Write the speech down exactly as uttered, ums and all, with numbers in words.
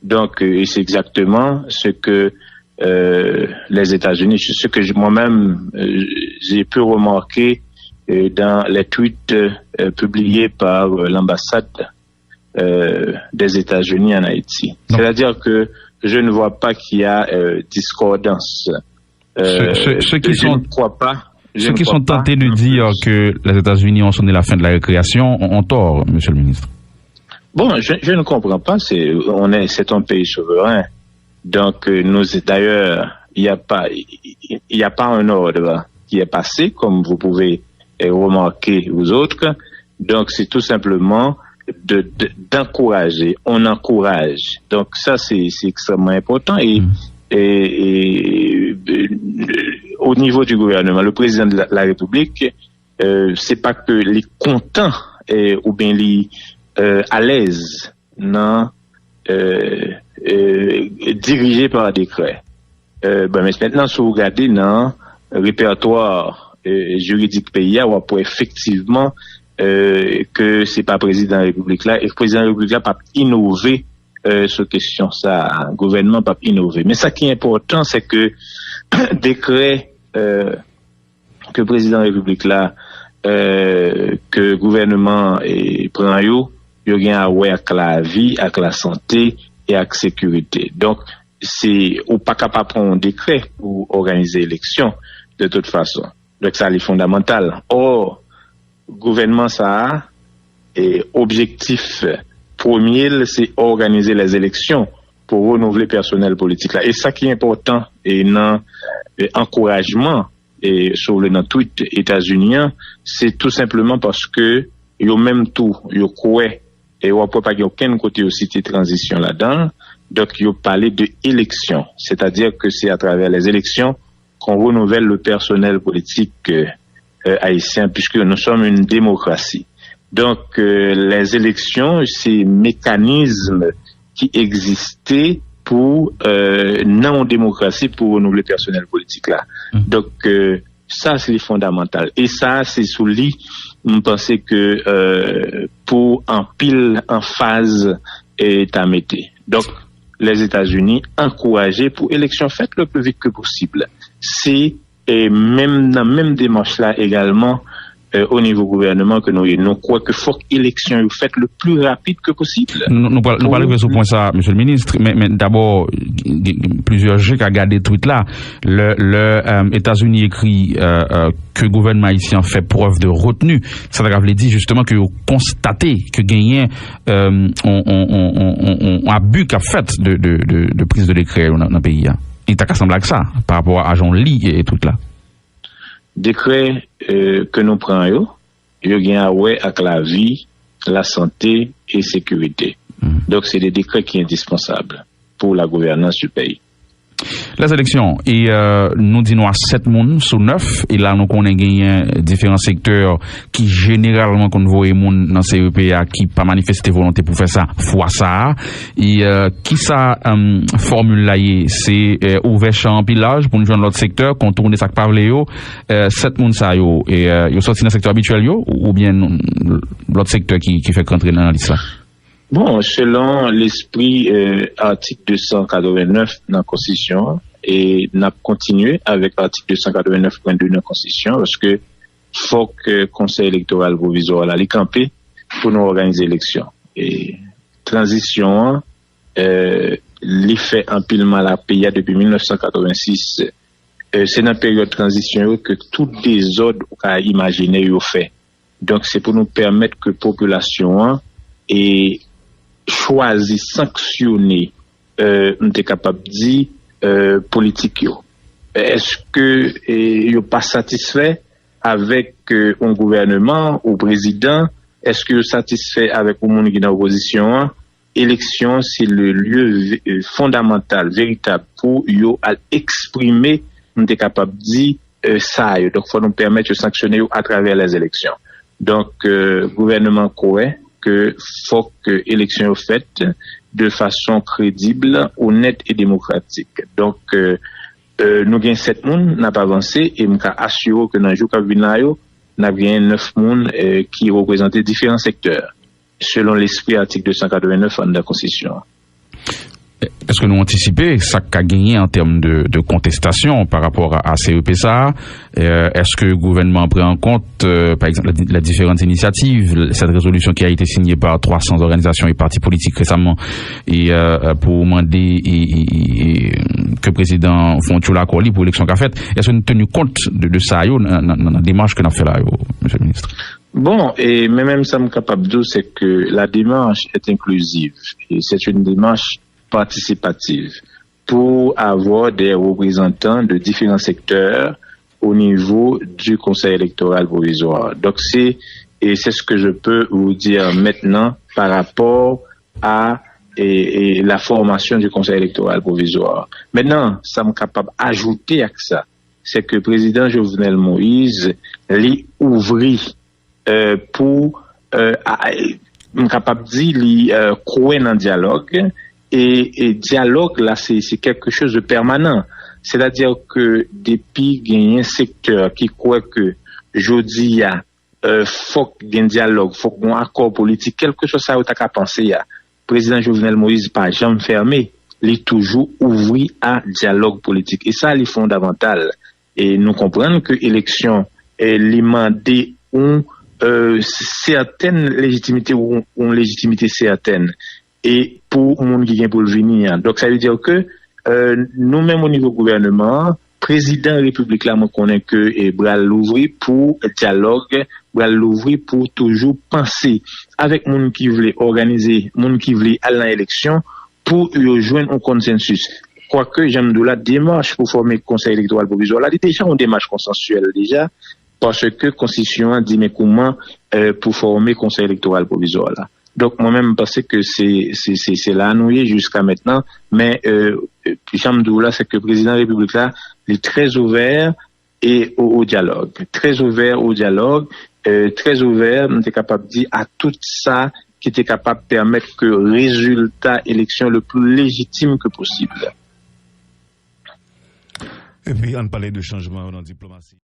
Donc, euh, et c'est exactement ce que euh, les États-Unis, c'est ce que je- moi-même euh, j'ai pu remarquer euh, dans les tweets euh, publiés par euh, l'ambassade euh, des États-Unis en Haïti. Donc- C'est-à-dire que je ne vois pas qu'il y a euh, discordance. Ceux- ceux- ceux qui je sont- ne crois pas. Je Ceux ne qui crois sont pas tentés de non dire plus. Que les États-Unis ont sonné la fin de la récréation ont, ont tort, Monsieur le ministre. Bon, je, je ne comprends pas. C'est, on est, c'est un pays souverain. Donc, euh, nous, d'ailleurs, il n'y a pas, il n'y a pas un ordre qui est passé, comme vous pouvez euh, remarquer vous autres. Donc, c'est tout simplement de, de- d'encourager. On encourage. Donc, ça, c'est, c'est extrêmement important. Et, Mm. et- et, euh, au niveau du gouvernement, le président de la, la République, euh, c'est pas que les contents euh, ou bien les euh, à l'aise dans euh, euh, dirigé par décret. Euh, bon, men mentnan, si w gade nan repètwa euh, jiridik peyi a, w ap wè efektivman euh, ke se pa prezidan repiblik la, e prezidan repiblik la p ap inove euh, sou kesyon sa, gouvènman p ap inove. Men sa ki enpòtan, se ke dekrè euh, ke prezidan repiblik la, euh, ke gouvènman eh, pran yo, yo gen a wè ak lavi, ak lasante e ak sekirite. Donk, se ou pa ka pa pran yon dekrè pou òganize eleksyon de tout fason. Donk, sa li fondamantal. Or, gouvènman sa a, e objektif premye l, se òganize les élections pou renouvle pèsonèl politik la. E sa ki enpòtan e nan e, ankourajman, e, si w vle, nan tweet Etazini an, se tou senpleman paske yo menm tou, yo kwè, e w ap wè pa gen okenn kote yo site tranzisyon ladan l, donk yo pale de eleksyon. Sètadi ke se atravè les élections qu'on renouvelle le personnel politique euh, euh, haïtien, puisque nous sommes une démocratie. Donc, euh, les élections, c'est mécanisme qui existait pour euh, nan yon demokrasi pou renouvle pèsonèl politik la. Mm. Donk, euh, sa se li fondamantal. E sa se sou li, m panse ke euh, pou anpil anfaz e ta mete. Donk, les États-Unis ankouraje pou eleksyon fèt le plus vite que possible. Se e menm nan menm demach la egalman euh, o nivo gouvènman ke nou ye. Nou kwè ke fòk eleksyon yo fèt le plus rapide que possible. Nou, nou pral nou pral rive sou pwen sa, Mesye le Minis, men, men dabò, gen- gen plizyè je ka gade tweet la. Lè, lè euh, Etazini ekri euh, euh, ke gouvènman ayisyen an fè prèv de retni, sa ta ka vle di jisteman ke yo konstate ke genyen euh, on, on, on, on, on, on abi k ap fèt de, de, de, de priz de dekrè yo nan, nan peyi a. Li ta ka sanble ak sa, pa rapò a jan w li e, e tweet la. Dekrè euh, ke nou pran yo, yo gen a wè ak lavi, lasante e sekirite. Donk, se de dekrè ki endispansab pou la gouvènans du peyi. Les élections, e euh, nou di nou a sèt moun sou nèf, e la nou konnen genyen diferan sektè ki jeneralman konn voye moun nan C E P a ki pa manifeste volonte pou fè sa fwa sa a. E euh, kisa euh, fòmil la ye? Se euh, ouvè chan an pi laj pou n jwenn lòt sektè, kontoune sa k pa vle yo. Euh, sèt moun sa yo, e euh, yo sòti nan sektè abityèl yo, ou- oubyen nou- lòt sektè ki, ki fèk rantre nan lis la? Bon, selon lespri euh, atik de san katrevennnèf nan konstitisyon an, e n ap kontinye avèk atik de san katrevennnèf pwen de nan konstitisyon an, paske fòk euh, konsèy elektoral pwovizwa la li kanpe pou nou òganize eleksyon. E tranzisyon an euh, li fè anpil mal a peyi a depi mil nèf san katrevensis. Euh, se nan peryòd tranzisyon yo ke tout dezòd ou ka imajine yo fè. Donk, se pou nou pèmèt ke popilasyon an e chwazi sanksyone, euh, m te kapab di, euh, politik yo. Èske eh, yo pa satisfè avèk euh, yon gouvènman ou prezidan? Èske yo satisfè avèk yon moun ki nan opozisyon an? Eleksyon se le lye ve- euh, fondamantal, veritab pou yo al eksprime, m te kapab di, euh, sa yo. Donk, fò nou pèmèt yo sanksyone yo atravè les élections. Donk, euh, gouvènman kwè ke fòk ke eleksyon yo fèt de fason kredib, onèt e demokratik. Donk, euh, euh, nou gen sèt moun, n ap avanse, e m ka asire w ke nan jou k ap vin la yo, n ap genyen nèf moun euh, ki reprezante diferan sektè, selon lespri atik de san katrevennnèf anndan konstitisyon an. Èske nou antisipe sa k ka genyen an tèm de, de kontestasyon pa rapò a, a C E P sa a? Euh, èske gouvènman an pran an kont, euh, pa egzanp, les, les différentes initiatives, cette résolution qui a été signée par trois cents organisations et partis politiques récemment, e, euh, pou mande e, e, e, e, ke prezidan fè yon tchoul akò li pou eleksyon ka fèt? Èske nou tenu kont de, de sa yo nan, nan, nan, nan demach ke n ap fè la yo, mesye minis? Bon, e men menm sa m kapab di w, c'est que la démarche est inclusive et c'est une démarche participative pour avoir des représentants de différents secteurs au niveau du Conseil électoral provisoire. Donc, c'est, et c'est ce que je peux vous dire maintenant par rapport à et, et la formation du Conseil électoral provisoire. Maintenant, sa m kapab ajoute ak sa, c'est que président Jovenel Moïse li ouvri euh, pou euh, a- m kapab di li euh, kwè nan dyalòg e, e dyalòg la se se quelque chose de permanent. C'est-à-dire que depi genyen sektè ki kwè ke jodi a euh, fòk gen dyalòg, fòk gen akò politik, kèlkeswa sa yo ta ka panse a, prezidan Jovenel Moïse pa janm fèmen, li toujou ouvri a dyalòg politik. E sa li fondamantal. E nou konprann ke eleksyon e li mande yon euh, sètèn lejitimite ou yon lejitimite sètèn e pou moun ki gen pou l vini an. Donk sa vle di ke euh, nou menm o nivo gouvèneman an, prezidan repiblik la mwen konnen ke e bra l louvri pou dyalòg, bra l louvri pou toujou panse avèk moun ki vle òganize, moun ki vle al nan eleksyon pou yo jwenn yon konsensis. Kwake jan m di w la, demach pou fòme konsèy elektoral pwovizwa la li deja yon demach konsansyèl deja, paske konstitisyon an di men kouman euh, pou fòme konsèy elektoral pwovizwa la. Donk mwen menm m panse ke se se se se la nou ye jiska mentnan, men euh, jan m di w la se ke prezidan repiblik la li trè ouvè e o, o dyalòg, trè ouvè o dyalòg, euh, trè ouvè m te kapab di a tout sa ki te kapab pèmèt ke rezilta eleksyon le pli lejitim ke posib. Epi ann pale de chanjman nan diplomasi.